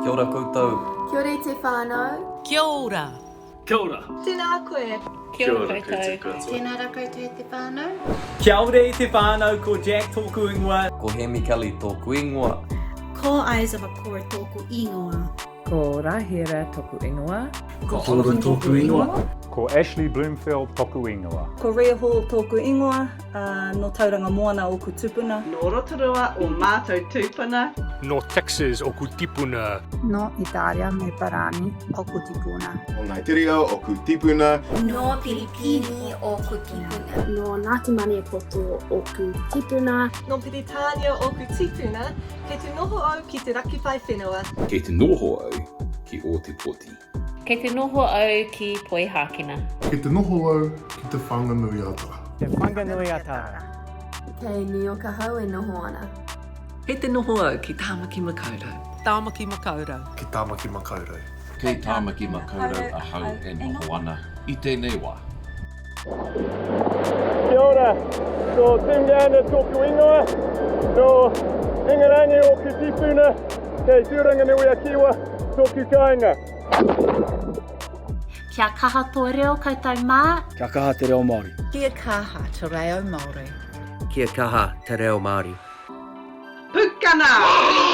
Kia ora koutou. Kia ora i te whānau. Kia ora. Kia ora. Tēnā koe. Kia ora koutou katoa. Tēnā rā koutou e te whānau. Kia ora e te whānau, ko Jack tōku ingoa. Ko Hemi Kelly tōku ingoa. Ko Eyes of a Core tōku ingoa. Ko Rahera toku ingoa. Ko Oliver tōku ingoa. Ko Ashley Bloomfield toku ingoa. Ko Rhea Hall tōku ingoa, ā, nō Tauranga Moana ōku tūpuna. Nō Rotorua ō mātou tūpuna. Nō Texas ōku tipuna. Nō Itāria me Parani ōku tipuna. Nō Naiteria ōku tipuna. Nō Piripīni ōku tipuna. Nō Ngāti Maniapoto ōku tipuna. Nō Piritānia ōku tipuna, Kei te noho au ki te Rakiwhai Whenua. Kei te noho au ki Ōtepoti. Kei te noho au ki Poihākena. Kei te noho au ki Te Whanganui-a-Tara. Te Whanganui-a-Tara. Kei Niokahau e noho ana. Kei te noho au ki Tāmaki Makaurau. Tāmaki Makaurau. Ki Tāmaki Makaurau. Kei Tāmaki Makaurau ahau e noho ana i tēnei wā. Kia ora, ko Tim Gander tōku ingoa, nō Ingarangi ōku tīpuna, kei Tūranganui-a-Kiwa tōku kāinga. Kia kaha tō reo koutou mā. Kia kaha te reo Māori. Kia kaha te reo Māori. Kia kaha te reo Māori. Pukana!